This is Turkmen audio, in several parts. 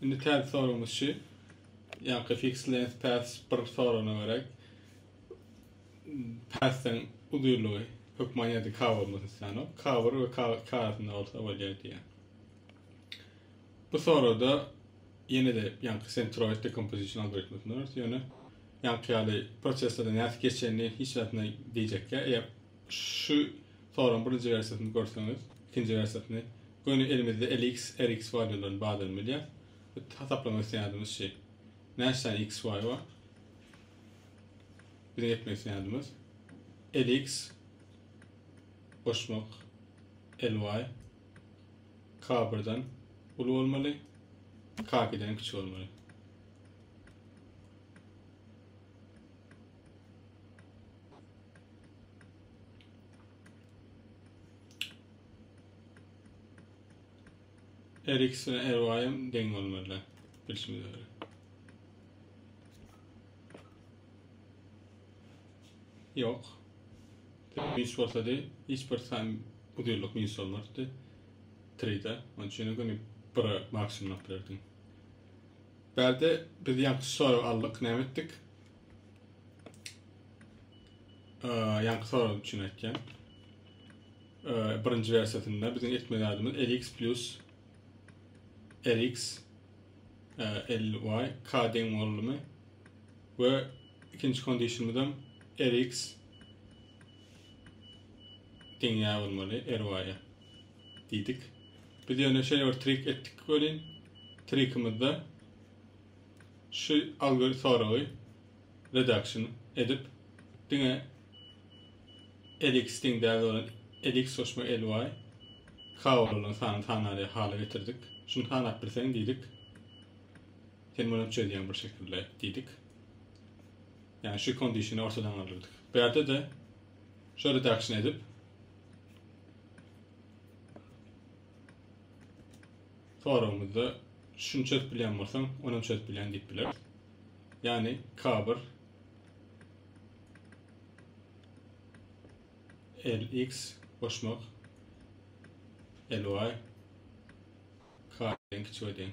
Indi täze soragymyz şu. Ýaňky fixed length paths bir soragyna görä path'den uzynlygy hökman ýa-da k bolmasyn isleýänok. K1 we K2 arasynda bolsa bolýar diýýär. Bu soragda ýene-de ýaňky centroid decomposition algoritmini görüris. Ýöne ýaňky ýaly proseslerden nädip geçenini hiç zadyna diýjekkä. Eger şu soragyň birinji wersiýasyny görseňiz, ikinji wersiýasyny göni elimizde Lx, Rx waluýalaryny bardygyny bilýäris. Hasaplamak isleýänimiz şu. Näçe sany x, y bar? Biziň etmek isleýänimiz Lx goşmak Ly K1-den uly bolmaly, K2-den kiçi bolmaly. Rx bilen Ry hem deň bolmalylar bilşimize göre. Ýok. Minus bolsady, hiç bir san uzynlyk minus bolmazdy. Tride. Onun üçin göni bir maksimum alyp bilerdiň. Bärde biz ýaňky sorag aldyk, näme etdik? Ýaňky sorag üçin aýtýan. Birinji wersiýasynda biziň etmeli zadymyz Lx plus Rx Ly K deň boldumy? We ikinji conditionymyzam Rx deň ýa bolmaly Ry-a diýdik. Biz ýöne şeýle bir trik etdik welin, trikimizde şu algoritm soragy reduction edip diňe Lx deň däl bolan Lx goşma Ly K bolan sany sanarýa hala getirdik. Şuny sanap bilseň diýdik. Sen muny çözýäň bir şekilde diýdik. Ýani şu kondisiýany ortadan galdyrdyk. Bu ýerde-de şu reduction edip soragymyzda şuny çözüp bilýän bolsaň, onam çözüp bilýän diýip bileris. Ýani K1 Lx goşmak Ly K deň kiçi we deň.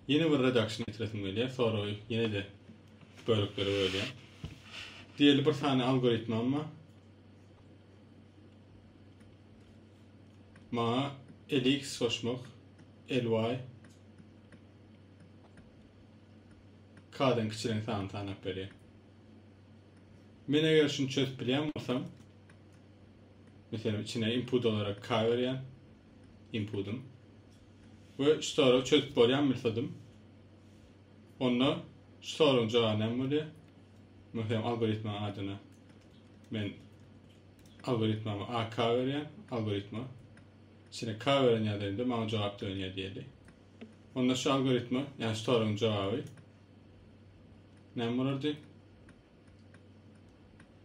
Ýene bir reduction getiresim gelýär. Soragy ýene-de böleklere bölýän. Diýeli bir sany algoritmam bar. Maňa Lx goşmak Ly K-dan kiçiräk sany sanap berýär. Men eger şuny çözüp bilýän bolsam, meselem içine input olarak K berýän, inputym we şu soragy çözüp bolýan bilsedim, onda şu soragyň jogaby näme bolýar? Meselem algoritmanyň adyna men algoritmama AK berýän, algoritma içine K beren ýagdaýymda maňa jogap dönýär diýeli. Onda şu algoritma, ýagny şu soragyň jogaby näme bolardy?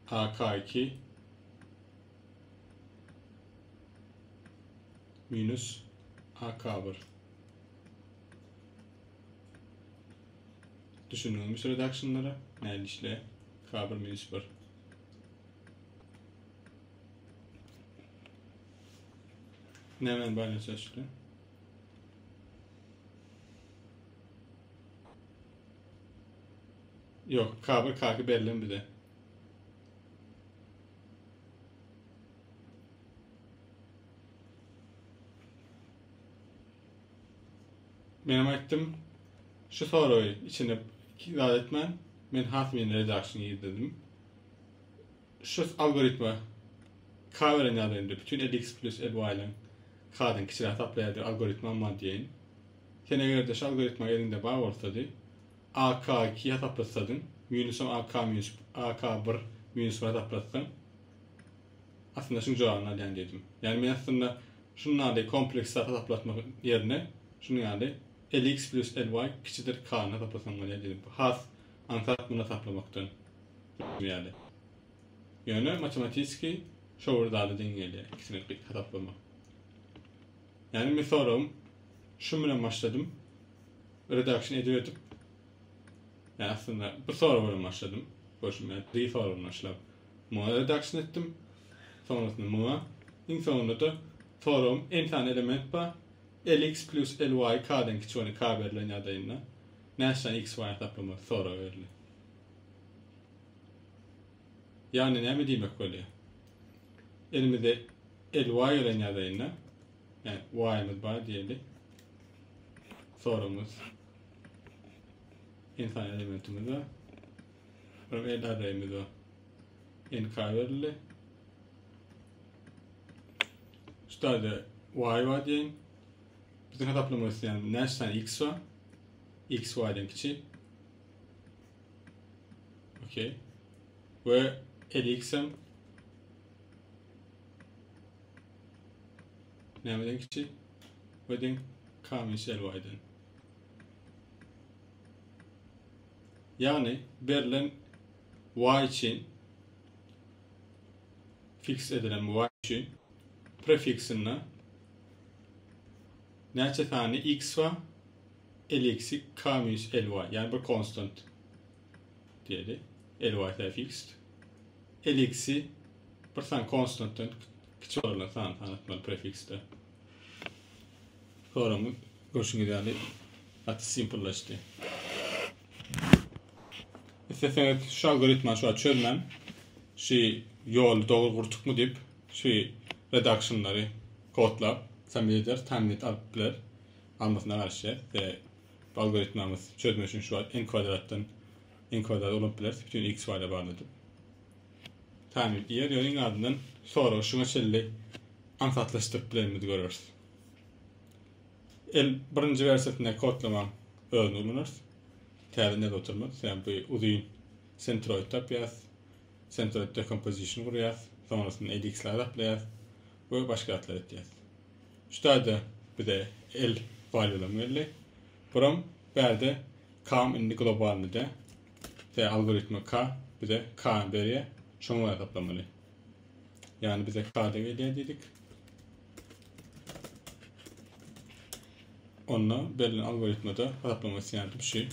AK2 minus AK1. Düşündüňizmi şu reductionlara? Nähili işleýär? K1 minus 1. Näme barýar şeýle? Ýok, K1 K2 berlen bize. Menem aýtdym, şu soragy içine zat etmän, men has meni redaction girdirdim. Şu algoritma K beren ýagdaýynda bütün Lx plus Ly-nyň K-dan kiçiräk hasaplaýar diýip algoritmam bar diýeýin. Sen eger-de şu algoritma eliňde bar bolsady, AK2 hasaplatsadyň, minusam AK minus AK1 minus 1 hasaplatsaň, aslynda şuň jogabyny alýan diýdim. Ýagny men aslynda şunuň ýaly kompleks zat hasaplatmak ýerine şunuň ýaly Lx plus Ly kiçidir K-ny hasaplasaň bolýar diýdim. Bu has aňsat muny hasaplamakdan. Ýaly. Ýöne matematiski şo bir zada deň gelýär ikisini hasaplamak. Ýagny men soragym şu bilen başladym. Reduction edip edip ýa aslynda bu sorag bilen başladym. Görşüm ýaly bir sorag bilen başlap muňa reduction etdim. Sonrasynda muňa iň soňunda da soragym n sany element bar. Lx plus Ly K-dan kiçi bolan K berlen ýagdaýynda näçe sany X Y hasaplamaly sorag berildi. Ýagny näme diýmek bolýar? Elimizde Ly gelen ýagdaýynda, ýagny Y-myz bar diýeli. Soragymyz n sany elementimiz bar. Bir L arraýymyz bar. NK berildi. Şu taýda y bar diýeýin. Biziň hasaplamak isleýän näçe sany x bar? X y-den kiçi. Okey. We lx hem nämeden kiçi? We deň k minus ly-den. Ýagny berlen y üçin fix edilen bu y üçin prefiksinde näçe sany x bar? Lx k minus ly ýagny bir konstant diýeli. Ly ise fixed. Lx-i bir sany konstantdan kiçi bolan sany sanatmaly prefiksde. Soragymyz görşüňiz ýaly gaty simplelaşdy. Isleseňiz şu algoritmany şu wagt çözmän, şu ýoly dogry gurtukmy diýip, şu reductionlary kodlap, submit eder, time alyp biler. Almasyna garaşýar. We bu algoritmamyz çözmek üçin şu wagt n kwadratdan n kwadrat ulanyp bileris, bütün x y-la bagladyp. Time diýer, ýöne iň azyndan soragy şuňa çenli aňsatlaşdyryp bilenimizi göreris. El birinji wersiýasynda kodlamaň özüni ulanarys. Täze näde oturmaz. Ýani bu uzyn centroid tapýas. Centroid decomposition gurýas. Soňrasynda edx-ler taplaýas we başga zatlar etýäs. Şu taýda bize L value'lam geldi. Buram bärde K indi globalnyda. Te algoritma K bize K berýär. Şoňa görä toplamaly. Ýagny bize K-da gelýär diýdik. Onda berlen algoritmada hasaplamak isleýändim şu.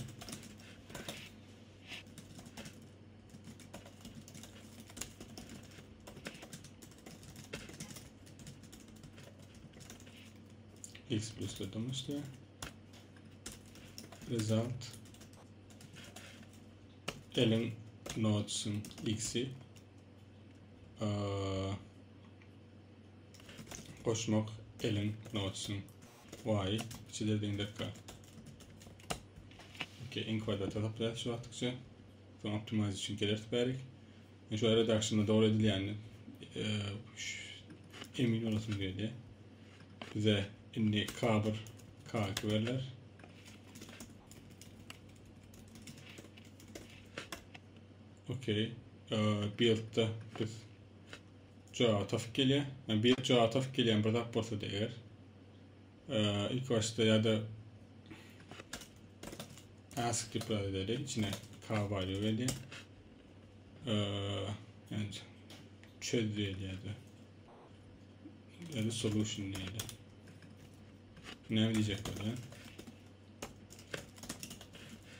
X plus dedim işte. Result elin nodes'un x'i goşmak elin nodes'un y'yi kiçidir deňdir k. Okey, n kvadrat hesaplaýas şu wagtykça. Soň optimize üçin geleris bärik. Men şu reduction'da dogry edilýänini emin olasym gelýär. Bize indi K1, K2 berler. Okey. Build'da biz jogap tapyp gelýär. Yani build jogap tapyp gelýän bir zat bolsa eger. İlk başda ya da ask diýip edeli. İçine K value gelýär. Yani çöz diýeli ya da solution diýeli. Ne diyecek böyle?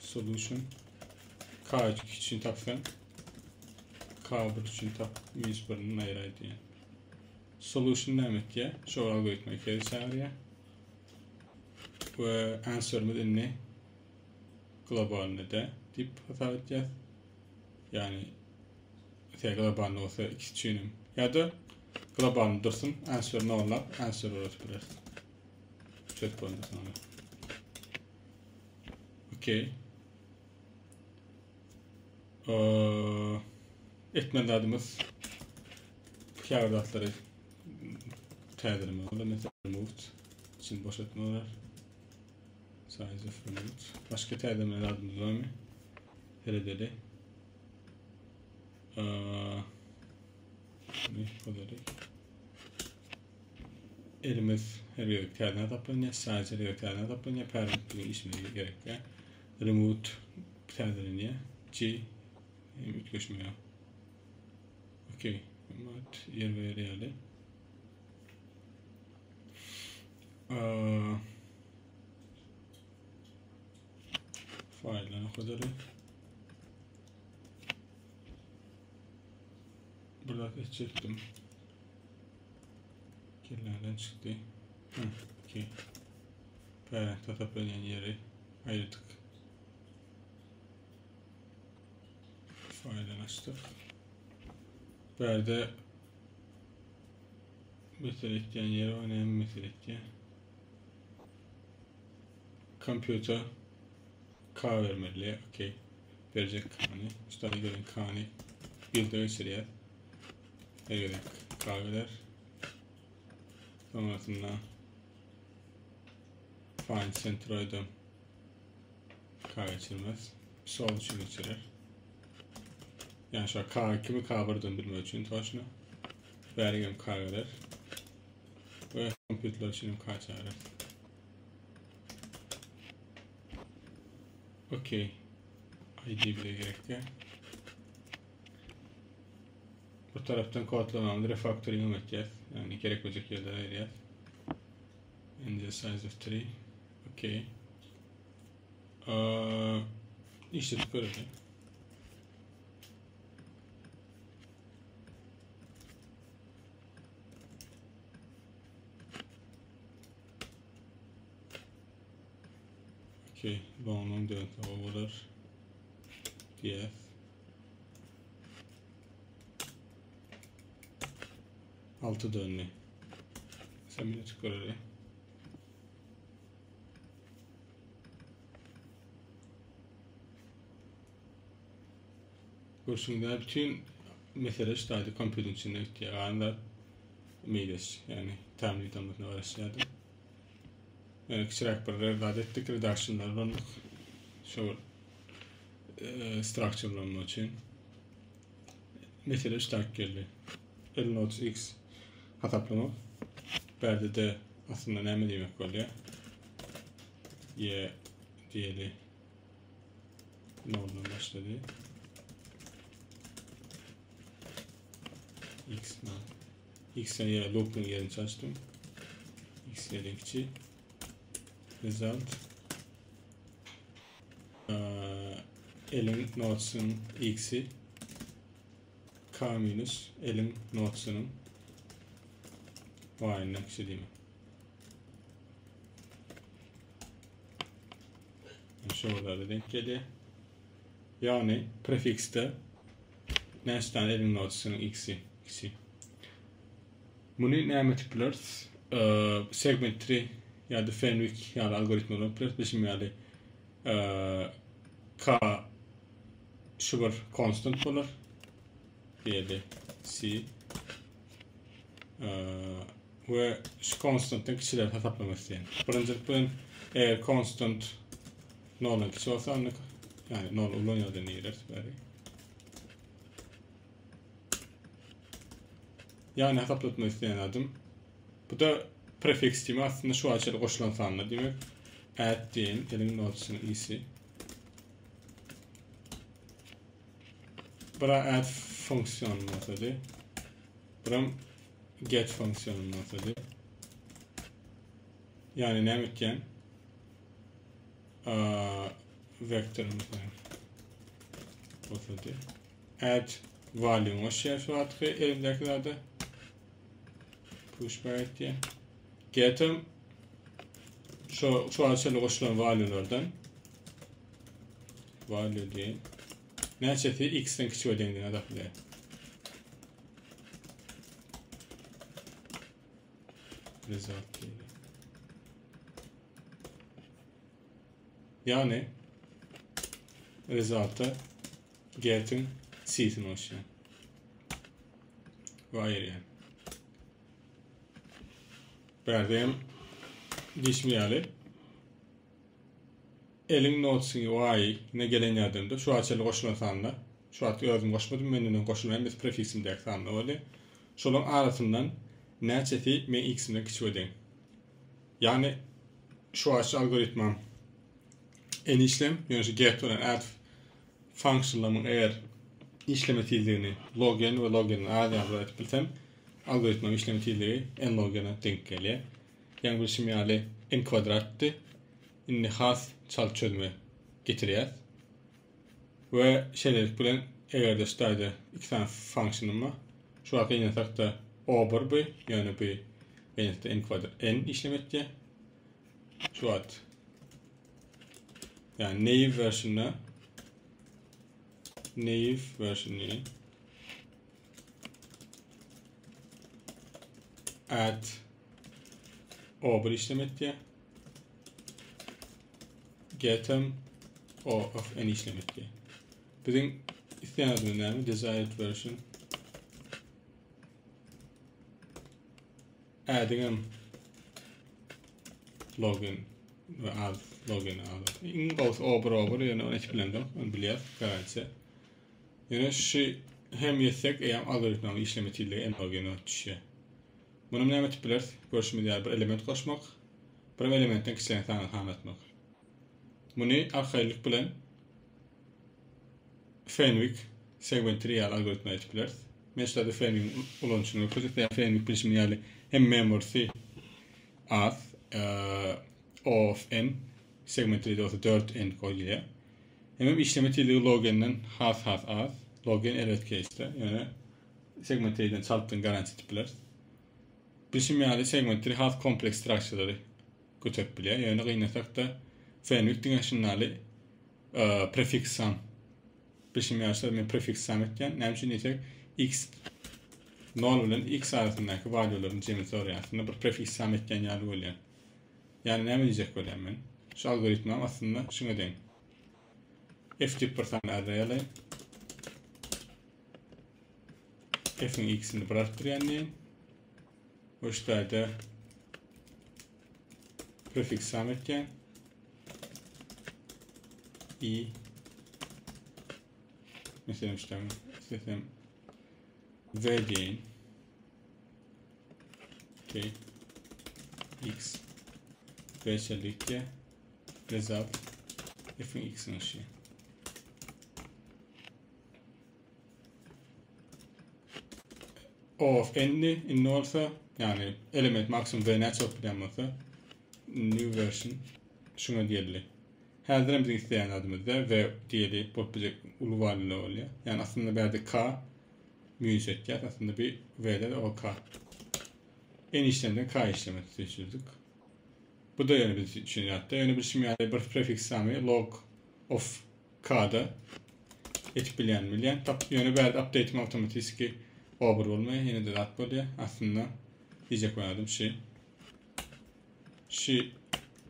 Solution K için tapsan K1 üçin tap minus 1-ni aýyraý diýen. Solution näme etýär? Şu algoritma keri çagyrýar. We answer'imiz indi globalny de diýip hasap etýär. Ýagny se globalny bolsa ikisi üçin hem. Ýa-da globalny dursun, answer nollap answer ugradyp bileris. Çözüp bolanda sonra. Okey. Etmeli zadymyz käbir zatlary täzelemek bolar. Mesela removed için boşaltma bolar. Size of removed. Başka täzelemeli zadymyz barmy? Seredeli. Ne bolary? Elimiz her gezek täzeden taplanýar. Size her gezek täzeden taplanýar. Parent bilen işimize gerek däl. Removed täzelenýär. G hem üýtgeşmeýär. Okey. Mat ýer ber ýaly. Faýlany okadyly. Bir zat etjekdim. Kellämden çykdy. Hı, okey. Parent hasaplanýan ýeri aýyrdyk. Faýldan açdyk. Bu ýerde mesele etýän ýeri bar, näme mesele etýär? Kompýuter K bermeli, okey. Berjek K-ny, şu gelen K-ny ýylda geçirýär. Her gezek K geler. Sonrasynda find centroid'ı K geçirmez. Sol için geçirir. Yani şu K kimi K1'den bilmek için toşna. Bergem K geler. Ve kompüterler için K çağırır. Okey. ID bile gerekli. Bu taraftan kodlamamyzy refactoring etýäs. Yani gerekmeyecek yerlere ayırýas. And the size of tree. Okay. Ee, işletip görelim. Okey, long long dönsek bolar. Diýýäs. Alty döndi. Sen bir açık göreli. Görüşüňde bütün mesele ştaýdy kompýuteriň içinde gitýär. Galan meýleş, ýagny timeline tamlasyna garaşýardy. Yani kiçiräk bir zat etdik, reductionlar ulandyk. Şu e, structure ulanmak üçin. Mesele ştak geldi. L nodes x hasaplamak. Bärde de aslında näme diýmek bolýar? Y diýeli. Noldan başlady. X nol. X'e ýa loop'un yerini açtım. X yerden kiçi. Result. Elin notes'un x'i k minus elin notes'unun y'ından kiçi değil mi? Şuralarda denk geliyor. Yani prefixte näçe tane elin notes'unun x'i x'i. Muny näme etip bileris? Segment tree ýa-da Fenwick ýaly algoritm ulanyp bileris. Bilşim ýaly K şu bir constant bolar. Diýeli C we şu constantdan kiçileri hasaplamak isleýän. Birinjilik bilen eger constant noldan kiçi bolsa, onda ýagny nol ulanýar diýeris bäri. Ýagny hasaplatmak isleýän adym. Bu da prefiks diýmek aslynda şu açyly goşulan sanlar diýmek. Add diýen eliň notasynyň isi. Bura add funksiýony bolsady. Buram get funksiýony bolsady. Ýagny näme etýän? Vektor mesela bolsady. Add value goşýar şu wagtky elimdäki zada. Push back etýär. Get'im şu şu wagt goşulan value'lardan value diýen. Näçesi x-den kiçi we deňdigini adaplaýar. Result diýeli. Ýagny result'a get'in c'sini goşýan. We aýyrýan. Bärde hem diýişim ýaly eliň notesyny y ne gelen ýerdende şu açarly goşulan sanda şu wagt özüm goşmadym menden goşulan hemmesi prefiksimdäki sanda boldy. Şolaryň arasyndan näçesi men x-imden kiçi we deň. Ýagny şu açy algoritmam en işlem, ýöne şu get bilen add funksiýalaryň eger işleme tizligini log n we log n az ýaly edip bilsem, algoritmiň işleme tizligi n log n-e deň gelýär. Ýagny bilşim ýaly n kwadratdy. Indi has çalt çözüme getirýär. We şeýlelik bilen eger-de şu taýda iki sany funksiýanym bar. Şu wagt gynansak-da o bir bu, ýöne bu gynansak-da n kwadrat n işlem etýär. Şu wagt. Yani naive versionyna naive versionyny add o bir işlem etdi. Getem o of n işlem etdi. Biziň isleýän adymyz näme? Desired version. Addingem login we az login az. Iň gowusy o bir o bir ýöne ony hiç bilemzok. Ony bilýäs garantiýa. Ýöne şu hem ýetsek eýýäm algoritmanyň işleme tizligi n login düşýär. Muny näme etip bileris? Görşümiz ýaly bir element goşmak, bir elementden kiçilen sany sanatmak. Muny arkaýynlyk bilen Fenwick segment tree ýaly algoritma etip bileris. Men şu taýda Fenwick ulanyşyny görkezip, ýa Fenwick bilşim ýaly hem memory az, O of n segment tree bolsa 4 n goýulýar. Hemem işleme tizligi log n-den has has az. Log n erbet keýsde, ýöne segment tree-den çaltdygyny garantiýa edip bileris. Bilşim ýaly segment tree has kompleks structure-lary göterip bilýär. Ýöne gynansak-da Fenwick diňe şundaly prefiks sum. Bilşim ýaly men prefiks sum etýän. Näme üçin diýsek x 0 bilen x arasyndaky valuelaryň jemini soraýar. Aslynda bir prefiks sum etýän ýaly bolýar. Ýani näme diýjek bolýan men? Şu algoritmam aslynda şuňa deň. F diýip bir sany array alaýyn. F-iň x-ini bir artdyrýan diýen. Bu işlerde prefiks sum etýän. I Mesela işte istesem V diýin. Okay. X V çelikçe result F'in X'in ışığı. O of n indi bolsa, yani element maksimum V näçe bolup bilýän bolsa, new version şuňa diýeli. Häzir hem biziň isleýän adymyzda V diýeli bolup biljek uly value'lar bolýar. Yani aslynda bärde K minus etýär. Aslynda bir V-de o K. N işlemden K işlemesi seçildik. Bu da ýöne biz üçin ýatda. Ýöne bilşim ýaly bir prefiks samy log of K-da etip bilýän bilýän. Tap ýöne bärde update'im awtomatiki o bir bolmaýar. Ýene-de zat bolýar. Aslynda diýjek boladym şu. Şu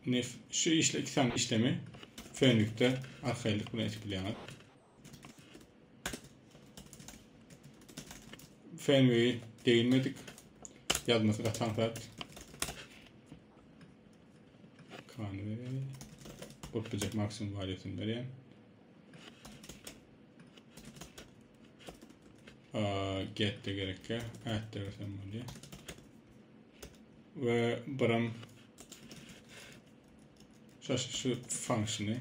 nef şu işle iki sany işlemi Fenwick'de arkaýynlyk bilen etip bilýäňiz. Fenwick'i değinmedik. Yazması gaty aňsat. K'ny berýär. Bolup biljek maksimum value'sini berýär. Get de gerekýär. Add de bersem bolýar. We biram şu şu function'y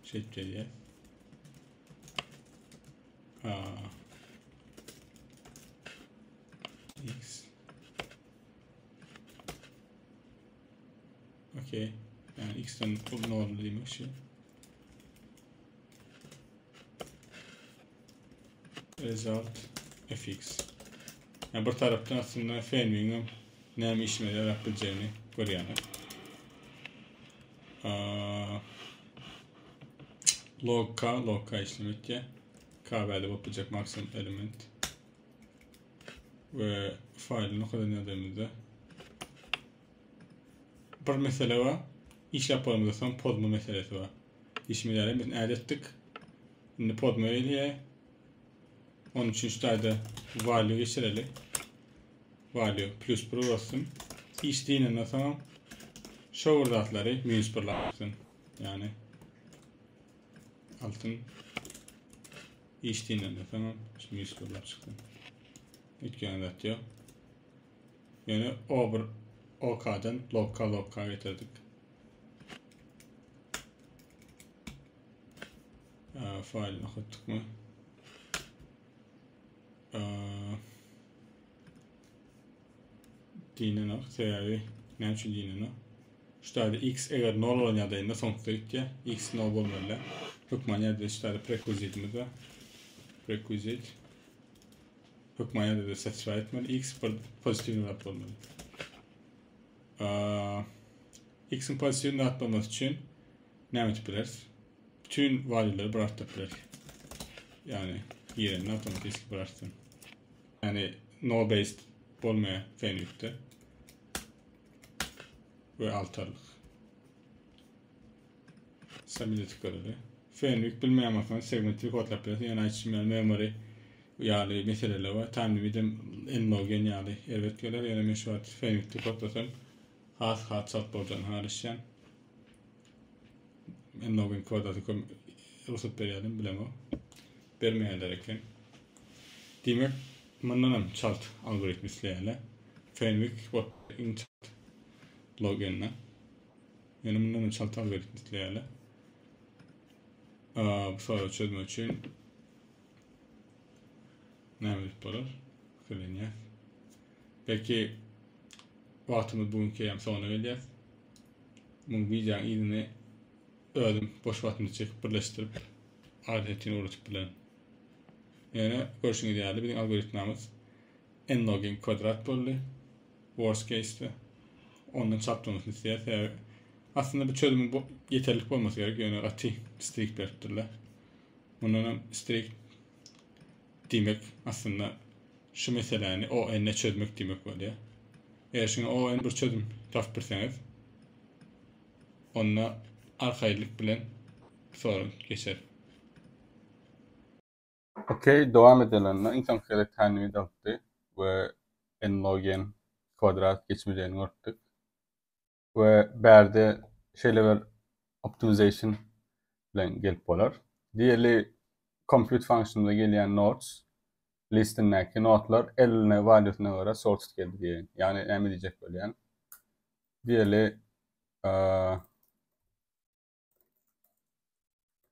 şey gelýär. X Okey. Yani x'ten ne oldu demek şey. Result fx. Yani bir taraftan aslında f'nin näme işime yarap bileceğini görýärler. Log k, log k işlem etýär. K bäde bolup biljek maksimum element. We faýly nokadan ýazanymyzda bir mesele bar. Işläp bolanymyzdan soň pozma meselesi bar. Işimiz ýaly biz add etdik. Indi pozma gelýär. Onun üçin şu taýda value geçireli. Value plus 1 olsun. İş diýenden soň şu bir zatlary minus 1 olsun. Yani altın iş diýenden soň şu minus 1 çyksyn. Üýtgän zat ýok. Ýöne o bir OK-dan log K log K getirdik. Faýlyny okatdykmy? Dinenok, sebäbi näme üçin dinenok? Şu taýda x eger 0 bolan ýagdaýynda soňsuzda gitýär. X 0 bolmaly. Hökman ýagdaýda şu taýda prerequisitimiz bar. Prerequisite hökman ýagdaýda satisfy etmeli. X bir pozitiw zat bolmaly. X-iň pozitiw zat bolmasy üçin näme edip bileris? Bütün value'leri bir artdyryp bileris. Ýagny girenini awtomatik bir artsyn. Ýagny no based bolmaýar Fenwick'de. We altarlyk. Submit edip göreli. Fenwick bilmeýän bolsaňyz segmentli kodlap bilersiň. Ýöne aýtşym ýaly memory ýaly meseleler bar. Time limit hem n log n ýaly erbet geler. Ýöne men şu wagt Fenwickde kodlasam has has çalt boljagyny halaşýan. N log n kwadraty köm rugsat berýärdim bilemok. Bermeýärler eken. Diýmek, mundan hem çalt algoritm isleýärler. Fenwick bot iň çalt log n-den. Ýöne mundan hem çalt algoritm isleýärler. Bu soragy çözmek üçin näme edip bolar? Pikirlenýäs. Belki wagtymyz bu günki hem soňuna gelýär. Muň wideonyň yzyny özüm boş wagtymda çekip birleşdirip aýratyn ugradyp bilerin. Ýöne görşüňiz ýaly biziň algoritmamyz n log n kwadrat boldy. Worst case-de ondan çalt bolmasyny isleýär. Sebäbi aslynda bu çözümiň bu ýeterlik bolmasy gerek, ýöne gaty strikt beripdirler. Mundan hem strikt diýmek aslynda şu meseläni o n-e çözmek diýmek bolýar. Eger şuňa o n bir çözüm tapyp bilseňiz, onda arkaýynlyk bilen sorag geçer. Okey, dowam edelim onda. Iň soňky gezek time limit alypdy we n log n kwadrat geçmejegini görüpdik. We bärde şeýle bir optimization bilen gelip bolar. Diýeli compute function'da gelýän nodes listindäki notlar L-ne valuesyna görä sorted geldi diýeýin. Ýagny näme diýjek bolýan? Diýeli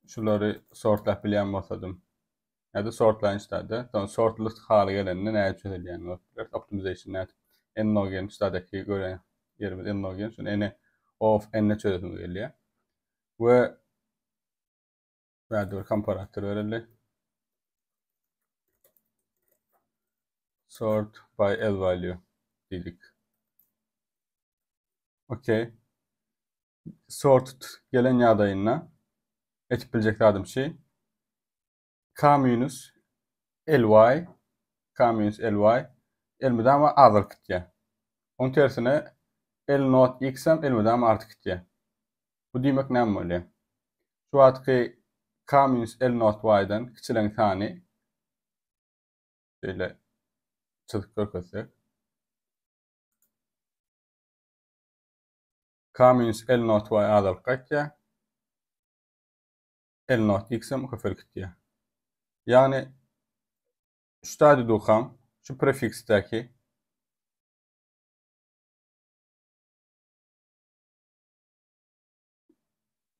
şulary sortlap bilýän bolsadym. Ýa-da sortlaýyn ştada. Soň sort list haly gelende nädip çözülýänini görüp bileris. Optimization nädip n log n ştadaky gören ýerimiz n log n. Şony n of n-e çözesim gelýär. We bärde bir komparator bereli. Sort by L value diýdik. Okey. Sorted gelen ýagdaýynda etip biljek zadym şi. K minus ly K minus ly elmydama azalyp gitýär. Oň tersine L not x hem elmydama artyp gitýär. Bu diýmek näme bolýar? Şu wagtky K minus L not y-dan kiçileň sany şeýle çyzyp görkezsek. K minus L not Y azalyp gaýtýar. L not X hem köpelip gitýär. Ýagny şu taýda durkam, şu prefiksdäki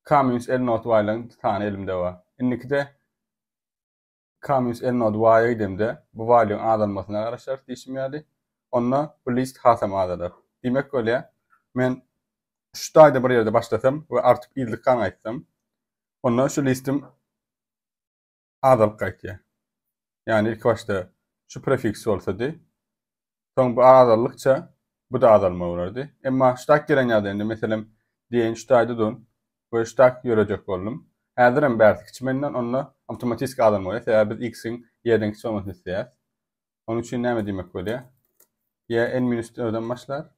K minus L not Y-laryň sany elimde bar. Indikide K minus L nod Y-a gidemde bu value-yň azalmasyna garaşarys diýşim ýaly. Onda bu list hasam azalar. Diýmek bolýar, men şu taýda bir ýerde başlasam we artyp yzlykgan gaýtsam, onda şu listim azalyp gaýtýar. Ýagny ilki başda şu prefiks bolsady, Soň bu azaldykça bu-da azalma bolardy. Emma ştak gelen ýagdaýynda, meselem, diýeýin şu taýda dun we ştak ýörejek boldum. Häzirem bärsi kiçi menden, onda awtomatik azalma bolýar. Sebäbi biz x-iň y-den kiçi bolmasyny isleýäris. Onuň üçin näme diýmek bolýar? Y n minus dörden başlar.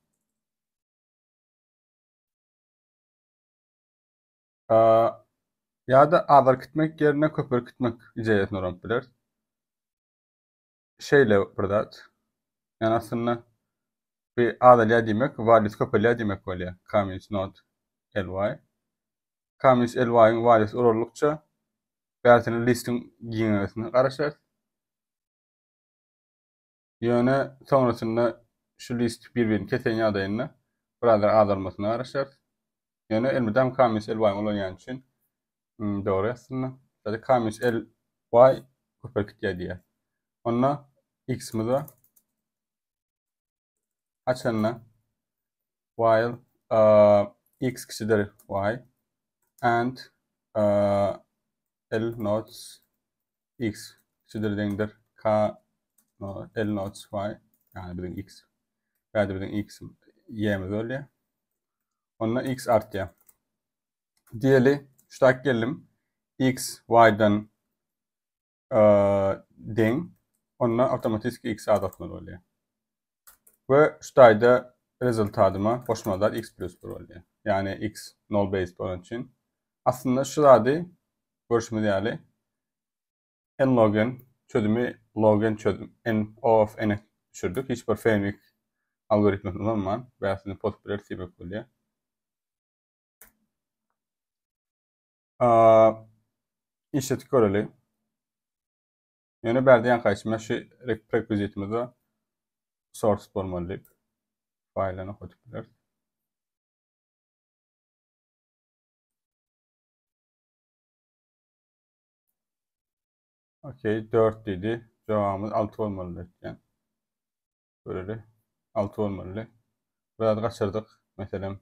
Ýa-da azalyp gitmek ýerine köpelip gitmek ideýasyny ulanyp bileris. Şeýle bir zat. Ýani aslynda bir azalýar diýmek, values köpelýär diýmek bolýar. K minus not ly. K minus ly-yň values uraldykça bärsini listiň giňemesine garaşarys. Ýöne soňrasynda şu list bir-birini kesen ýagdaýynda biraz azalmasyna garaşarys. Ýöne elmydam K minus ly ulanýan üçin dogry aslynda. Zaten K minus L Y köpelip gitýär diýýär. Onda x-imiz bar. Haçanda while uh, x kiçidir y and uh, L notes x kiçidir deňdir k no, L notes y yani biziň x bärde biziň x y'miz bolýar. Onda x artýar. Diýeli, şu geldim. X y-dan deň. Onda awtomatiki x azaltmaly bolýar. We şu taýda rezultatyma goşmalar x plus 1 bolýar. Ýagny x null based bolan üçin. Aslynda şu zady görşümiz ýaly n log n çözümi log n çözüm n o of n düşürdük. Hiç bir Fenwick algoritmini ulanman bäsini pozup bileris diýmek bolýar. Işletip göreli. Ýöne bärde ýaňky aýtşym şu rekwizitimizde source bolmaly diýip faýlany okadyp bileris. Okey, 4 diýdi. Jogabymyz 6 bolmaly diýip. Göreli. 6 bolmaly. Biraz gaçyrdyk. Meselem,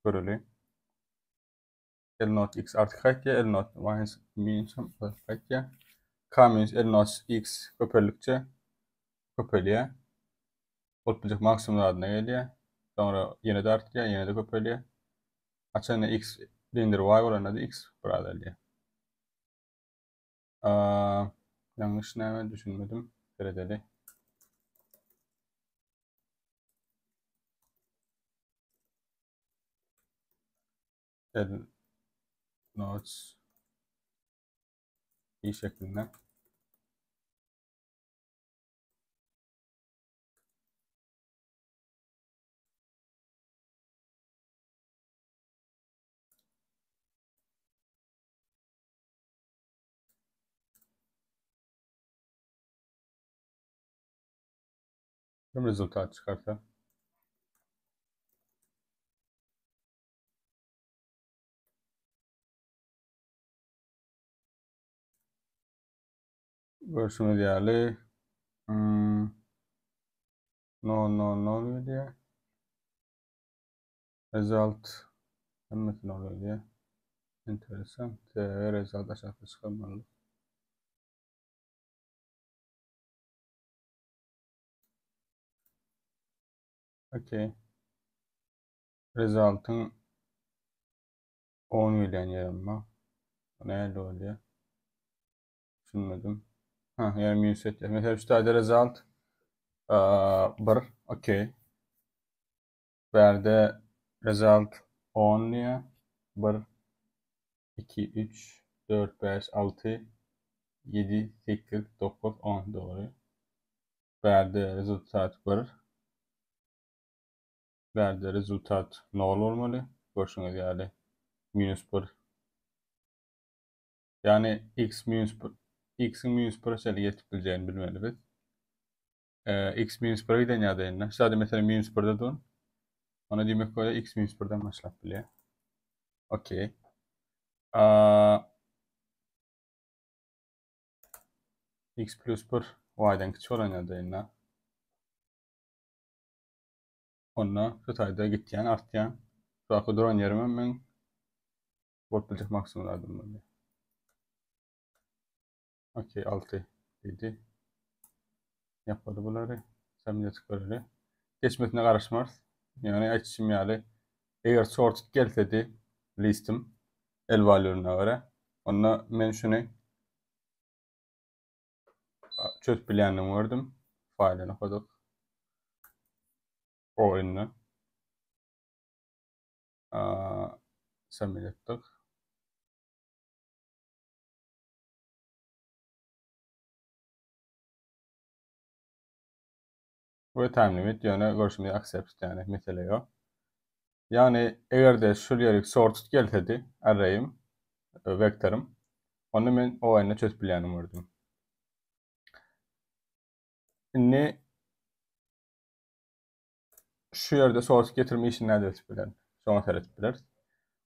göreli. L not x artık gaýtýar, L not y minus hem gaýtýar. K minus L not x köpeldikçe köpelýär. Bolup biljek maksimum zadyna gelýär. Soňra ýene-de artýar, ýene-de köpelýär. Haçanda x deňdir y bolanda da x bir azalýar. Ýalňyş näme düşünmedim. Seredeli. L notes i şeklinde. Hem rezultat çıkarsa. Görşüňiz ýaly, hmm, 0 0 0 gelýär. Result hemmesi 0 gelýär. Enteresan. Sebäbi result aşakda çykarmaly. Okey. Result'ın 10 gelýän ýerim bar. Nähili bolýar? Düşünmedim. Ha, ýa minus etýär. Mesela şu taýda result 1, okey. Bärde result 10 diýýär. 1 2 3 4 5 6 7 8 9 10 dogry. Bärde rezultat 1. Bärde rezultat 0 bolmaly. Görşüňiz ýaly minus 1. Ýagny x minus 1 x-iň minus 1-e çenli ýetip biljegini bilmeli biz. E, x minus 1-e giden ýagdaýynda, şu meselem minus 1-de dur. Ona diýmek bolýar x minus 1-den başlap bilýär. Okey. X plus 1 y-den kiçi bolan ýagdaýynda onda şu taýda gitýän, artýan. Şu wagtky duran ýerim hem meň bolup biljek maksimum zadym bolýar. Okey, 6 diýdi. Ýapaly bulary. Samyýet göreli. Geçmesine garaşmarys. Ýagny aýtşym ýaly, eger sorted gelsedi listim L value-na görä, onda men şuny çözüp bilýändigimi gördüm. Faýlyny okadyk. Oyunda. Submit etdik. We time limit ýöne görşümiz accept ýagny mesele ýok. Ýagny eger-de şul ýerik sorted gelsedi array'im, e, wektorim, onda men o n çözüp bilýänim gördüm. Indi şu ýerde sorted getirme işini näde edip bilerin? Şoňa seredip bileris.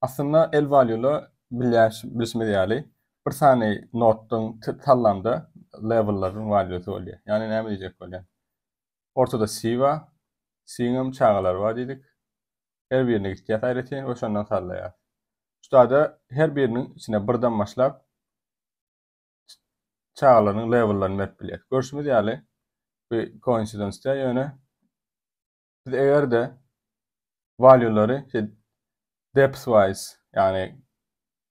Aslynda L value-la bilýän bilşimiz ýaly bir sany notdyň tallamda level-laryň value-sy bolýar. Ýagny näme diýjek bolýan? Ortada C bar. C-iň çagalary bar diýdik. Her birine gitýär aýratyn we şondan sallaýar. Şu taýda her biriniň içine birden başlap çagalarynyň level-laryny berip bilýär. Görşümiz ýaly bu coincidence ýöne biz eger-de. Value'lary şey depth wise ýagny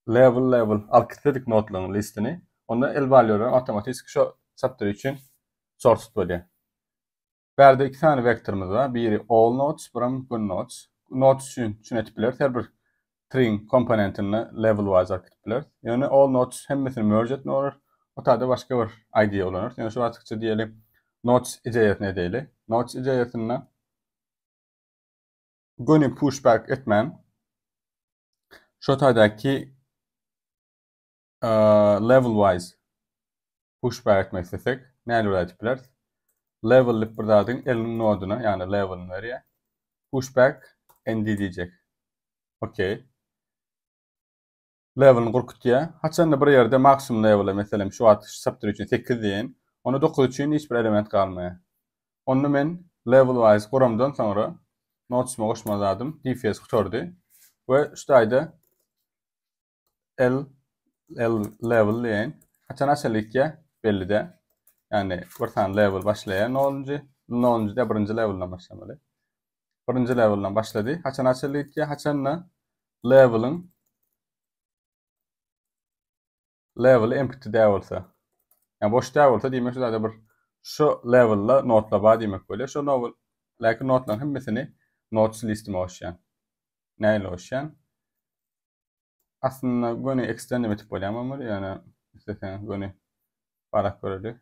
level level alyp gitsedik nodlaryň listini onda L value'lar awtomatik şo subtree üçin sorted bolýar. Bärde iki sany wektorymyz bar. Biri all nodes, biram good nodes. Nodes üçin şuny etip bileris. Her bir treeň komponentini level wise alyp gidip bileris. Ýöne all nodes hemmesini merge etme bolar. O taýda başga bir idea ulanarys. Ýöne şu wagtykça diýeli nodes ideýasyny edeýli. Nodes ideýasynda göni pushback etmän şo taýdaky level wise pushback etmek islesek näle bir aýdyp bileris? Level diýip bir zadyň eliniň noduna, ýagny levelini berýär. Pushback nd diýjek. Okey. Levelini gurkutýar. Haçanda bir ýerde maksimum leveli, meselem, şu wagt şu chapter üçin 8 diýen, onda 9 üçin hiç bir element galmaýar. Onda men level wise guramdan soňra notes'ime goşmaly zadym DFS gutardy we şu taýda L L level diýen. Haçan açylyp gitýär? Belli däl. Ýagny bir sany level başlaýar 0-njy, 0-njy da birinji levelden başlamaly. Birinji levelden başlady. Haçan açylyp gitýär? Haçanda leveliň level empty däl bolsa. Ýa boş däl bolsa diýmek şu zada bir şu levelda notlar bar diýmek bolýar. Şu level läki notlaryň hemmesini notes listime goşýan. Näle goşýan? Aslynda göni extend etip bolýar muny, ýöne isleseňiz göni barak göreli.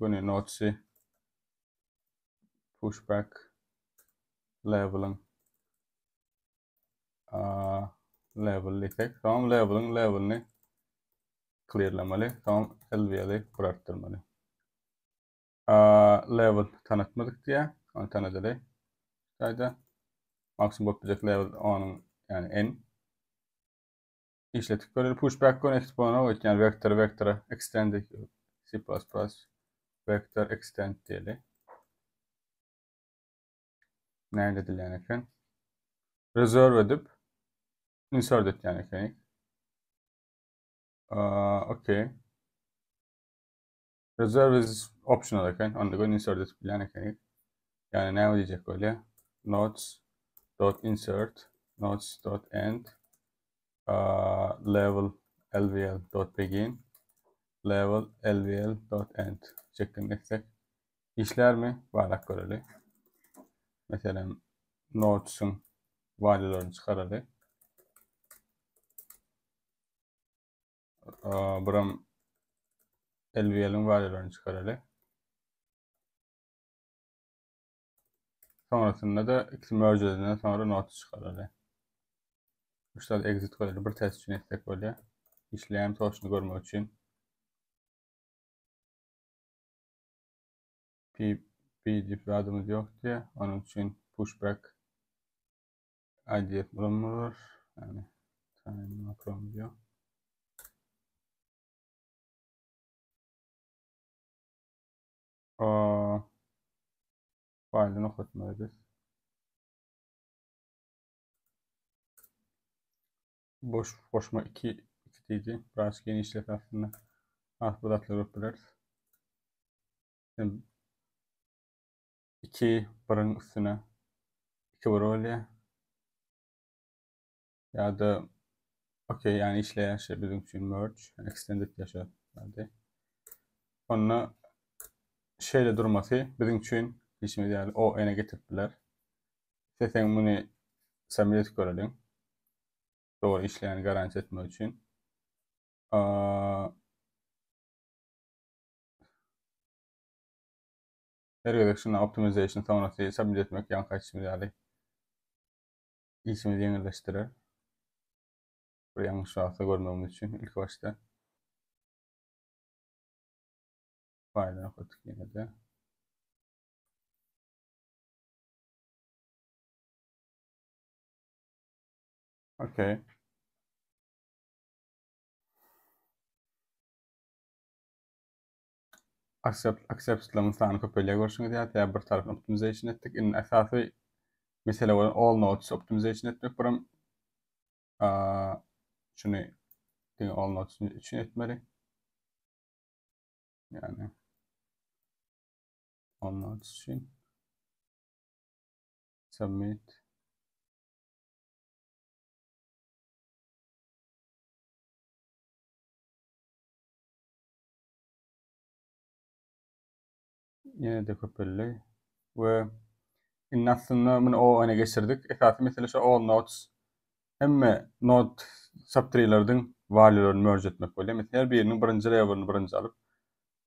Göni notes'i pushback level'ın level diýsek, soň level'ın level'ini clearlamaly, soň LVL'i bir artdyrmaly. Level tanatmadyk diýýär, ony tanadaly. Şaýda maksimum bolup biljek level onuň, ýagny n. Işletip göreli. Pushback göni exponent goýýan vektor vektora extend C++ vector extend diýeli. Näme edilýän eken? Reserve edip insert etýän eken. Okey. Reserve is optional eken. Onda göni insert edip bilýän eken. Ýagny näme diýjek bolýar? Notes dot insert notes dot end uh, level lvl dot begin level lvl dot end şeklinde etsek işlermi? Barlap göreli. Meselem notes'un value'laryny çykaraly. Buram LVL'in value'laryny çykaraly. Sonrasında da ikisi merge edenden sonra notes çykaraly. Üç exit goýaly bir test üçin etsek bolýar. Işleýän toşuny görmek üçin. P, P diýip adymyz ýok diýe. Onuň üçin pushback ID ulanmalar. Yani time makromuz ýok. O faýlyny okatmaly biz. Boş goşma 2 2 diýdi. Biraz genişlet aslında. Az bu zatlar görüp bileris. 2 birin üstüne 2 bir bolýar. Ya da okey yani işleýän şey bizim üçin merge extended yaşa. Hadi. Onda şeýle durmasy bizim üçin işimiz ýaly o ene getirip biler. Isteseň muny submit edip göreliň. Dogry işleýäni garantiýa etmek üçin. Her gezek şuna optimization soňrasy submit etmek ýaňky aýtşymyz ýaly işimizi ýeňilleşdirer. Bir ýalňyş wagtda görmegimiz üçin ilk başda. Faýlyny okatdyk ýene-de. Okey. Accept, acceptlaryň sany köpelýär görşüňiz ýaly, sebäbi bir tarapyny optimization etdik. Indi esasy mesele bolan all nodes optimization etmek biram şuny diňe all nodes üçin etmeli. Yani all nodes üçin submit. Ýene-de köpeldi. We indi aslynda muny O N-e geçirdik. Esasy mesele şu all nodes hemme node subtreelerdiň valuelaryny merge etmek bolýar. Mesela her biriniň birinji levelini birinji alyp,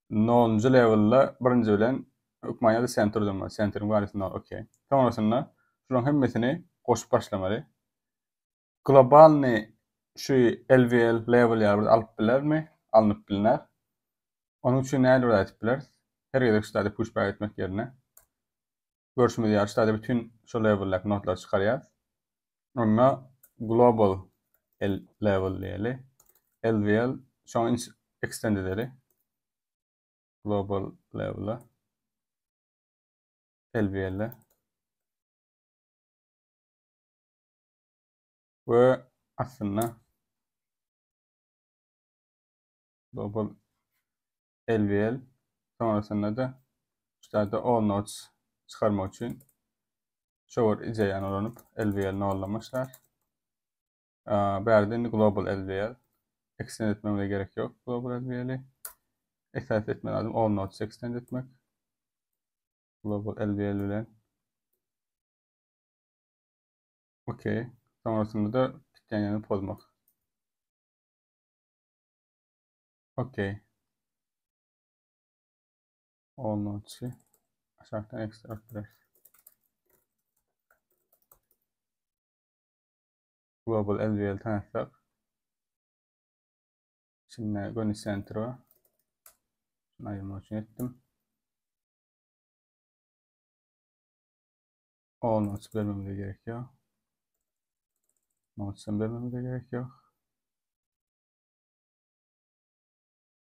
nolunjy levelda birinji bilen hökman ýa-da center durmaly. Centeriň valuesy nol, okey. Soňrasynda şularyň hemmesini goşup başlamaly. Globalny şu LVL level ýaly bir alyp bilermi? Alnyp bilner. Onuň üçin nähili bir aýdyp bileris? Her gezek şu taýda push back etmek ýerine görşümiz ýaly şu taýda bütün şu leveldäki notlary çykarýarys. Onda global L level diýeli. LVL şoňa extend edeli. Global level-a LVL-e we aslynda global LVL sonrasynda da şu taýda all nodes çykarmak üçin şu bir ideýany ulanyp LVL noldan başlar. Bärde indi global LVL extend etmemize gerek ýok global LVL-i. Esas etmeli lazym all nodes extend etmek. Global LVL bilen. Okey. Sonrasynda da bitýän ýerini pozmak. Okey. All notes'i aşakdan extract bileris. Global LVL tanıtsak. Şimdi göni center var. Şunu ayırmak için ettim. All notes bermemize gerek yok. Notes'ın bermemize gerek yok.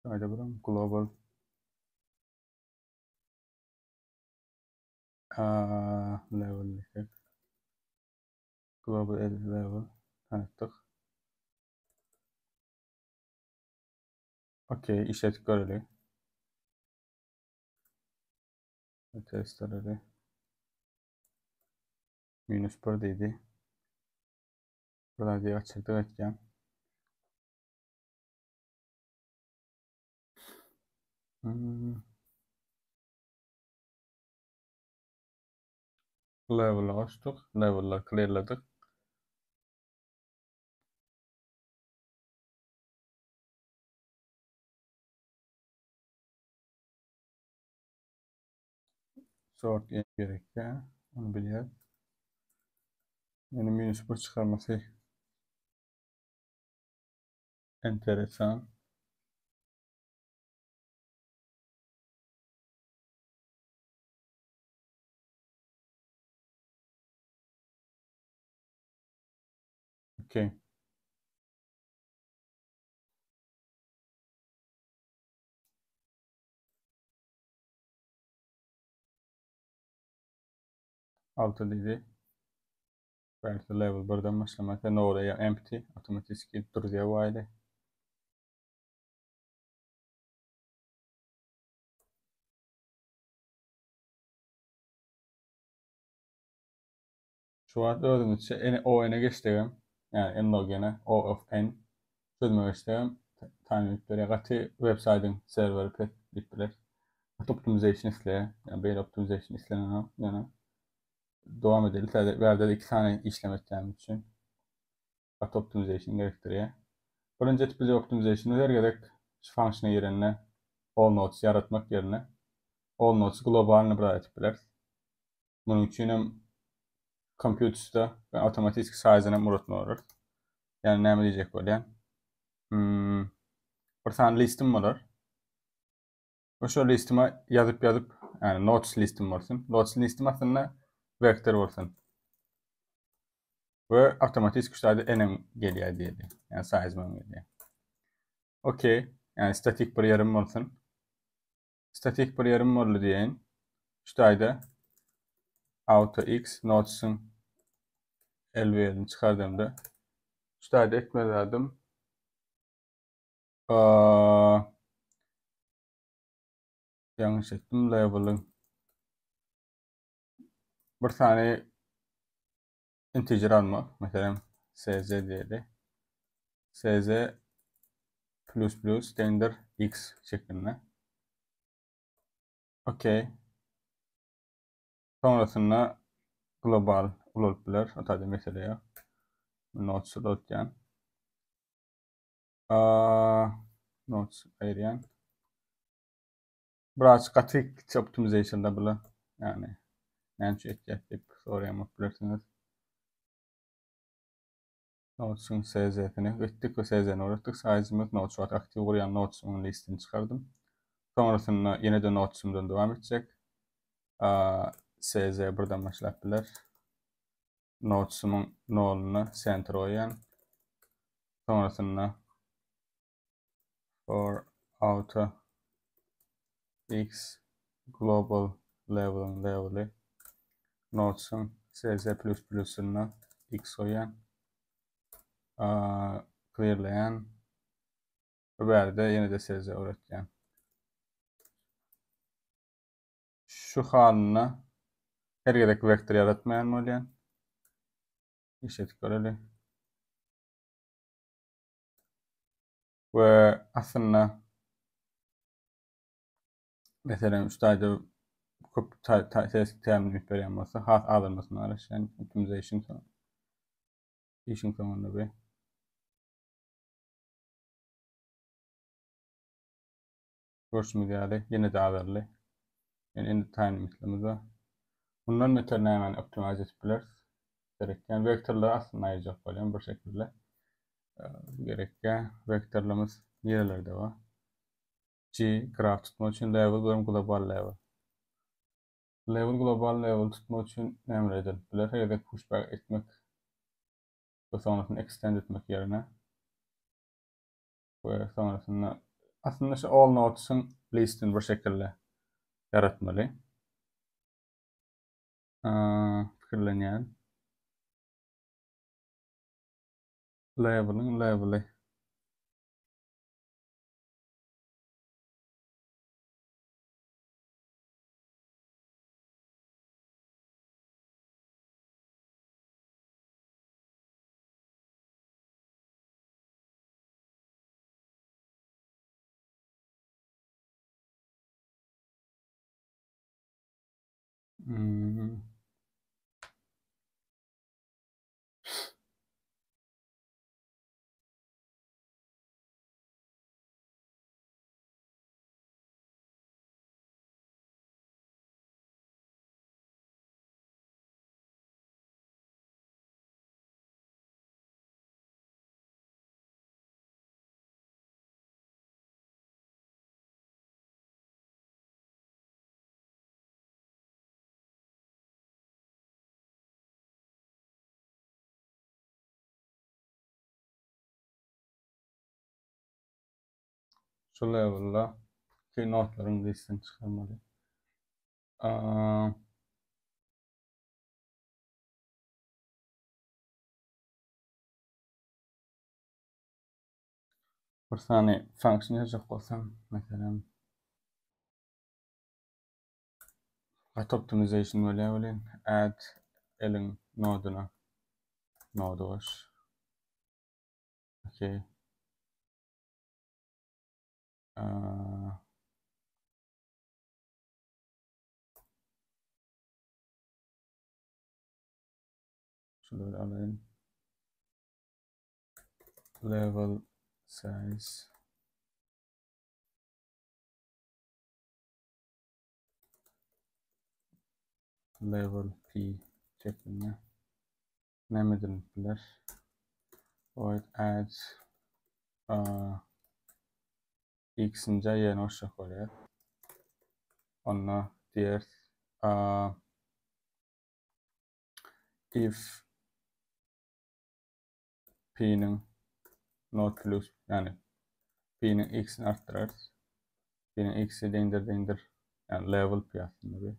Haydi buram global level diýsek. Global edit level tanıttık. Okey, işletip görelim. Testleri. Minus 1 diýdi. Biraz diye açıldı etken. Hmm. Level'ı açtık. Level'ı clearladık. Sort gerek ya. Onu bilýär. Yani minus 1 çıkarması enteresan. Okey. Altı diýdi. Belki level 1-den başlamak. No oraya empty. Otomatik durýar bu aýly. Şu wagt özümizçe n o n-e geçdigem, ýagny n log n-e o of n çözüme geçdigem time limit berýär. Gaty web saýtyň serweri pes diýip biler. Gaty optimization isleýär. Ýagny beýle optimization islenenok. Ýöne dowam edeli. Täze bärde 2 sany işlem etýänim üçin gaty optimization gerekdirýär. Birinji etip biljek optimization her gezek şu function-a girende all nodes ýaratmak ýerine all nodes globalny bir etip bileris. Munuň üçin hem kompýuterde awtomatik size-ni hem uratma bolar. Ýagny näme diýjek bolýan? Hmm, bir sany listim bolar. We şol listime ýazyp ýazyp, ýagny notes listim bolsun. Notes listim aslynda vektor bolsun. We awtomatik şu taýda n gelýär diýeli. Ýagny size hem gelýär. Okey. Ýagny statik bir ýerim bolsun. Statik bir ýerim boldy diýeýin. Şu taýda auto x notes'ın LVL'ini çykardymda. Şu taýda etmeli zadym ýalňyş etdim level'ın bir sany integer almak. Meselem cz diýeli. cz plus plus deňdir x şeklinde. Okey. Sonrasynda global ulalyp biler. O taýda mesele ýok. Notes ulaltýan. Notes aýyrýan. Biraz gaty kiçi optimization da bular. Ýagny näme üçin etýär diýip soraýan bolup bilersiňiz. Notes-iň SZ-sini etdik we SZ-ni öwretdik. Size-imiz Notes wagt aktiw gurýan Notes-iň listini çykardym. Sonrasynda ýene-de Notes-imden dowam etjek. SZ birden başlap biler. Notes-imiň noluna center goýýan. Sonrasynda for auto x global level-iň leveli notes'yň cz plus plusynda x goýýan clearleýän bu bärde ýene-de cz öwretýän. Şu halynda her gezek wektor ýaratmaýan bolýan. Işletip göreli. We aslynda meselem şu taýda köp ses tämin üns berýän bolsa has azalmasyna garaşýan optimization soň işiň soňunda bir görşümiz ýaly ýene-de azaldy. Yani indi time limitimiz bar. Bundan beter nämäni optimize edip bileris? Gerekýän wektorlary aslynda aýyrjak bolýan bir şekilde. Gerekýän wektorlarymyz nirelerde bar? G graf tutmak üçin level bu global level. Level global level tutmak üçin näme edilip biler? Her gezek pushback etmek we sonrasynda extend etmek ýerine we sonrasynda aslynda şu all notes'ın listini bir şekilde yaratmaly. Pikirlenýän. Level'ın leveli. Hmm. Şu level'da ki notlaryň listini çykarmaly. Bir sany function ýazjak bolsam, meselem, gaty optimization bolýar welin, add eliň noduna nody goş. Okay. Şulary alayım. Level size. Level P şeklinde. Näme edilip biler? Void add x-inji ýerine goşjak bolýar. Onda diýer if p-niň not plus, ýagny p-niň x-ini artdyrarys. P-niň x-i deňdir deňdir, ýagny level p aslynda bu.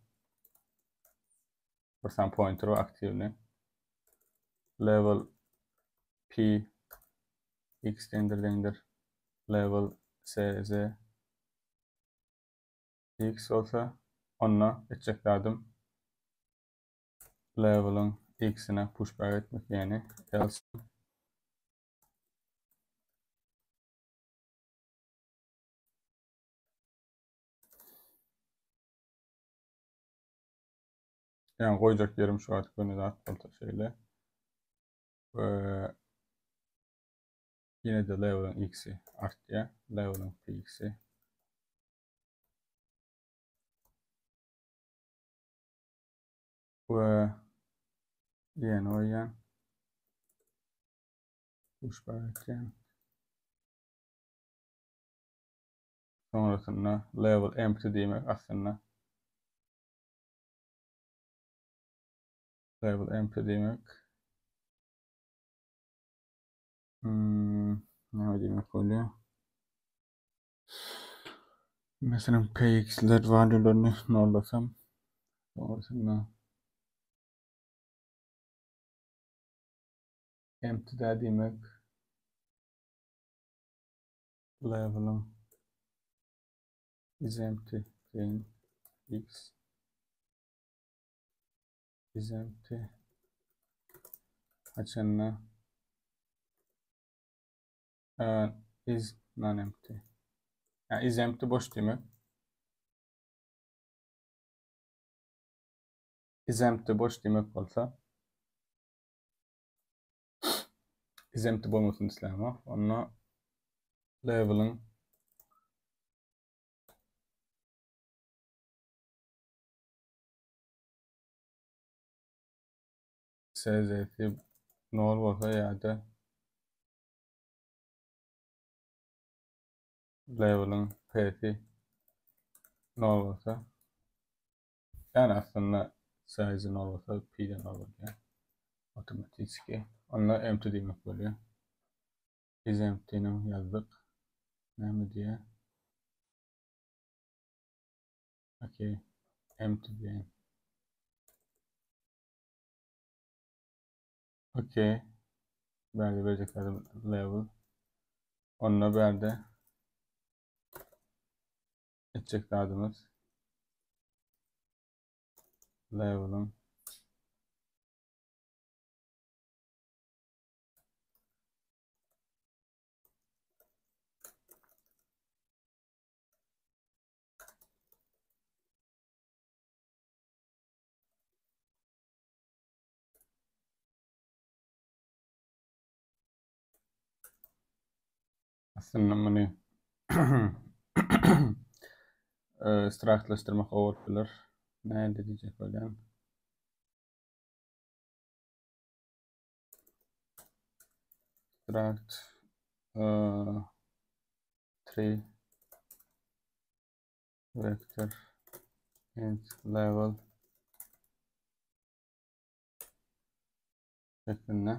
Bir sany pointer we aktiwni. Level p x deňdir deňdir level c z x bolsa onda etjek zadym level'ın x-ine pushback etmek, ýagny else Yani goýjak ýerim şu wagt göni zat bolsa şeýle. We ýene de level'ın x-i artýar. Level'ın px-i. We ýene goýýan. Push back etýän. Sonrasynda level empty diýmek aslynda level empty diýmek näme diýmek bolýar? Meselem px'ler valuelerini nollasam sonrasynda empty da diýmek level'ın is empty then x is empty haçanda is non-empty. Yani is empty boş diýmek. Is empty boş diýmek bolsa is empty bolmasyn islämok. Onda level'ın SZ'si nol bolsa ýa-da level'ın P'si nol bolsa yani aslında size'i nol bolsa P'de nol bolýar. Otomatiki. Onda empty diýmek bolýar. Is empty'ni ýazdyk. Näme diýýär? Okay. Empty diýen. Okay. Bärde berjek zadym level. Onda bärde etjek zadymyz level'ın Aslynda muny straktlaşdyrmak gowy bolup biler. Näde diýjek bolýan. Struct tree vector int level şeklinde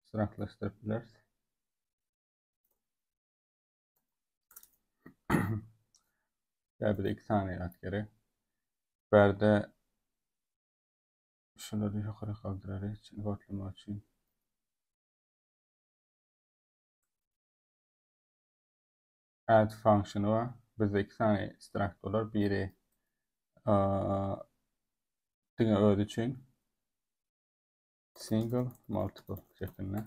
structlaşdyryp bileris. Ya bir de iki tane ýat gerek. Bärde şulary ýokary galdyrary için, kodlamak üçin. Add function bar. Bizde iki sany struct bolar. Biri diňe özi üçin single multiple şeklinde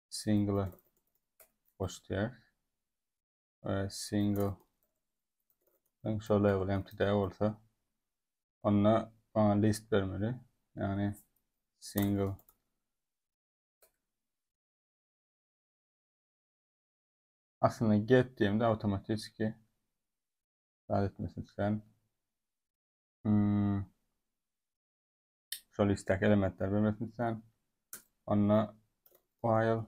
single boş diýer. Single şu level empty de bolsa onda bana list bermeli. Yani single aslında get diýemde otomatiki zat etmesini isleýän. Şol listdäki elementleri bermesini isleýän. Onda while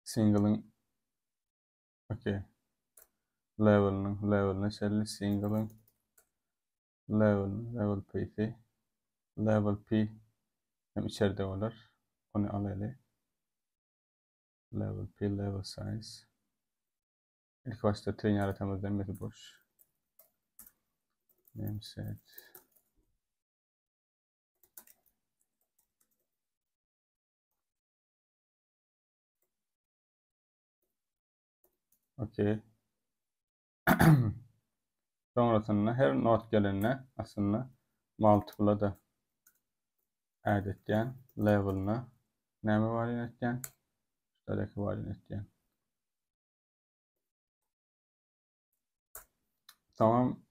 single'ın okey level'ının level'ine şelli single'ın level level p'si level p hem içeride bolar. Onu alaly. Level p level size. İlk başta train yaratamız demesi boş. Name set. Okey. Sonrasında her not gelenine aslında multiple'a da add etýän level'ına näme value etýän? Şuradaki value etýän. Tamam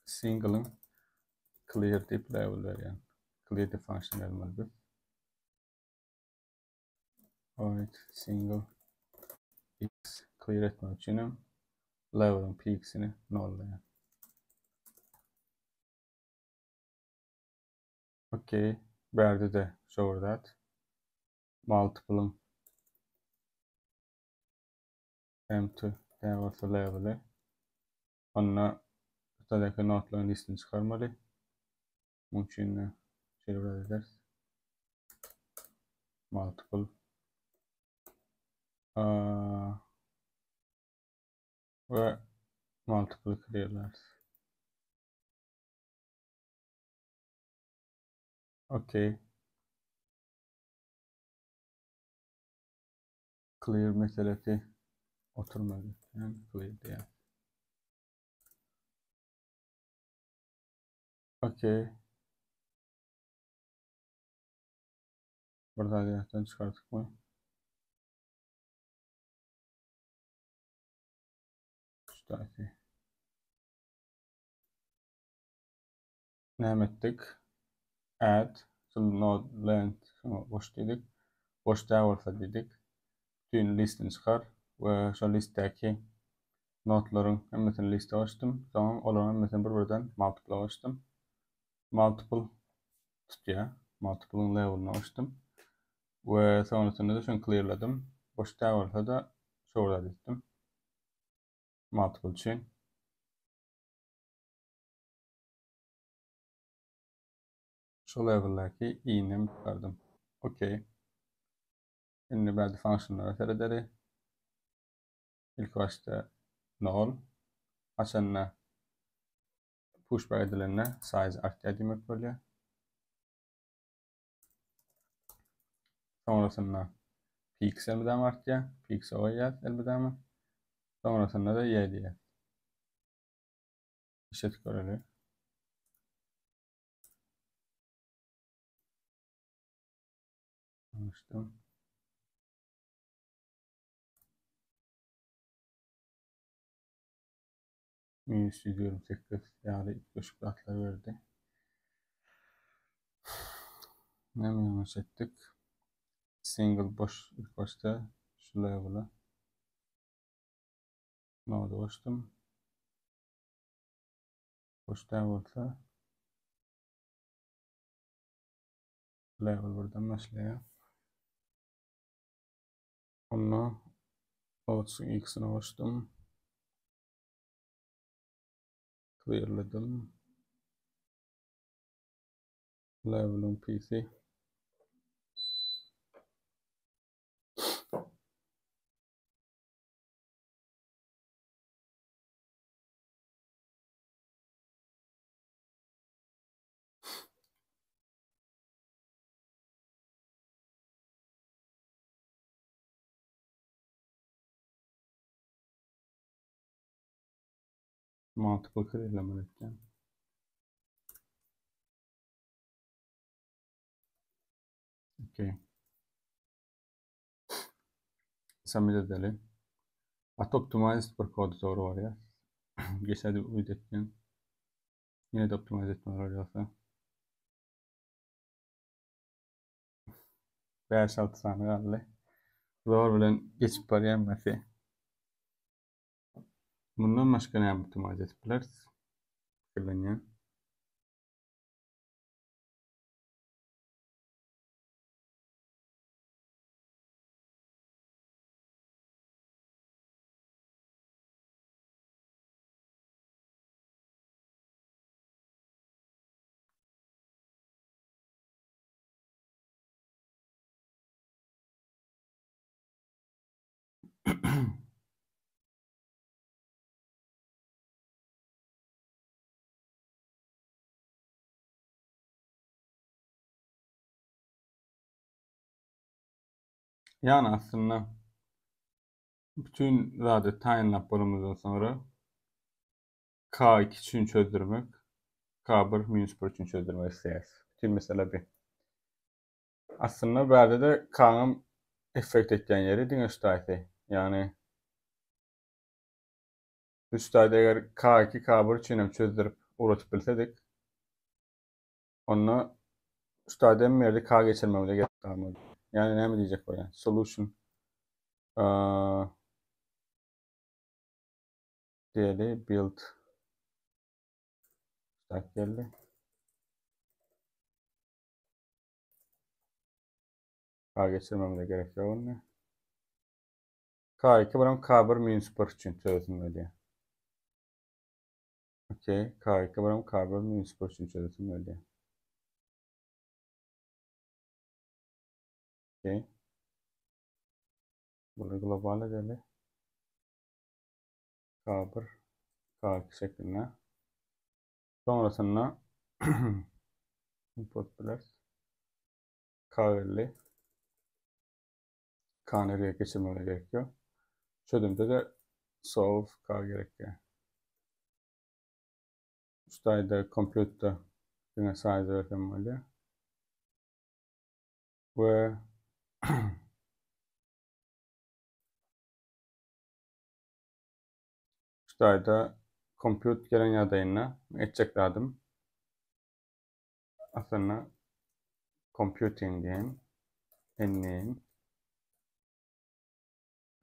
single'ın. Clear diýip level berýän. Clear diýip function bermeli biz. Void single x clear etmek üçin hem level'ın px'ini nollaýan. Okey. Bärde de şo bir zat. Multiple'ın m2 däl bolsa level'i. Onda Şuradaki notlaryň listini çykarmaly. Muň üçin de şeýle bir ederis. Multiple. We multiple clearlers. Okay. Clear meselesi oturmadı. Yani clear diye. Okey. Burada ýatdan çykardyk mı? Şudaky. Näme etdik? Add node length boş diýdik. Boş däl bolsa diýdik. Bütün listini çykar we şol listdäki notlaryň hemmesini liste goşdum. Soň olaryň hemmesini bir-birden multiple goşdum. Multiple tutýar. Multiple'yň level'ine goşdum. We sonrasynda da şuny clearladım. Boş däl bolsa-da şo bir etdim. Multiple üçin. Şu level'däki i'ni çykardym. Okey. Indi bädi functionlara seredeli. İlk başda 0. Haçanda pushback edilende size artýar diýmek bolýar. Sonrasynda px elmydama artýar. Px goýýar elmydama. Sonrasynda da y diýýär. İşletip göreli. Açtım. Minus 128 ýaly üýtgeşik zatlar berdi. Näme ýalňyş etdik? Single boş ilk başda şu level'a node goşdum. Boş däl bolsa level birden başlaýar. Onda nodes'in x'ini goşdum. Clearladım. Level'ın PC. Multiple clearlemek etken. Okay. Submit edeli. At optimized bir kod doğru var ya. Geçen uyut etken. Yine de optimize etmeler oluyorsa. 5-6 sany galdy. Zor bilen geçip barýan mesi. Bundan başga näme optimize edip bileris? Pikirlenýän. Yani aslında bütün zady taýynlap bolanymyzdan sonra K2 üçin çözdürmek, K1 minus 1 üçin çözdürmek isleýäris. Bütün mesele bir. Aslında bärde de K'nın effekt etýän ýeri diňe şu taýsy. Yani şu taýda eger K2, K1 üçin hem çözdürip ugratyp bilsedik. Onda şu taýda hem ýerde K geçirmemize gerek galmady. Ýani näme diýjek bolýan? Solution diýeli build stack geldi. K geçirmemize gerek ýok indi. K2 bilen K1 minus 1 üçin çözüm gelýär. Okey, K2 bilen K1 minus 1 üçin çözüm gelýär. Okey. Bunu global edeli. K1, K2 şeklinde. Sonrasında input biler. K50. K nereye geçirmeme gerek yok. Çözümde de solve K gerekýär. Şu taýda compute diňe size bersem bolýar. We şu taýda compute gelen ýagdaýynda etjek zadym aslynda computing diýen n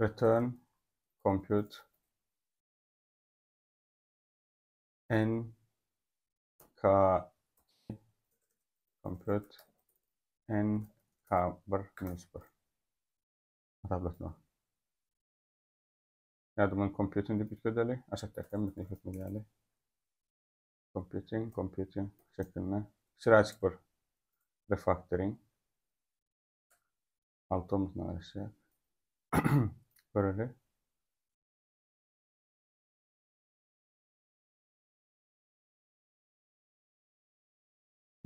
return compute n k compute n k 1 minus 1 hasaplatma. Ýa-da muny computing diýip üýtgedeli. Aşakdaky hemmesini üýtgetmeli ýaly. Computing, computing şeklinde kiçiräjik bir refactoring. Awtomatyna garaşýar. Göreli.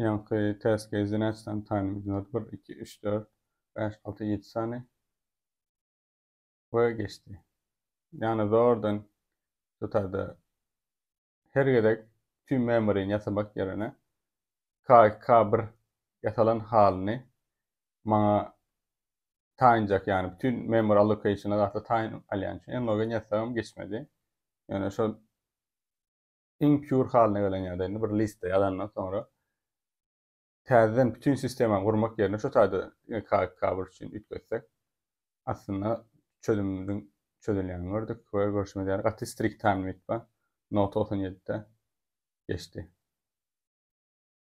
Ýaňky test case näçe sany time 1, 2, 3, 4, 5, 6, 7 sany. We geçdi. Ýagny zordan tutarda her gezek tüm memoryny ýasamak ýerine K2K1 ýasalan halyny maňa taýynjak, ýagny bütün memory allocation-a zatlar taýyn alýan üçin n-log-n ýazsagam geçmedi. Ýöne şol iň pure halyna gelen ýagdaýynda bir liste ýazandan soňra täzeden bütün sistemany gurmak ýerine şu taýda K2K1 üçin üýtgetsek aslynda çözümimiziň çözülýänini gördük we görşümiz ýaly gaty strict time limit bar. 0.97-de geçdi.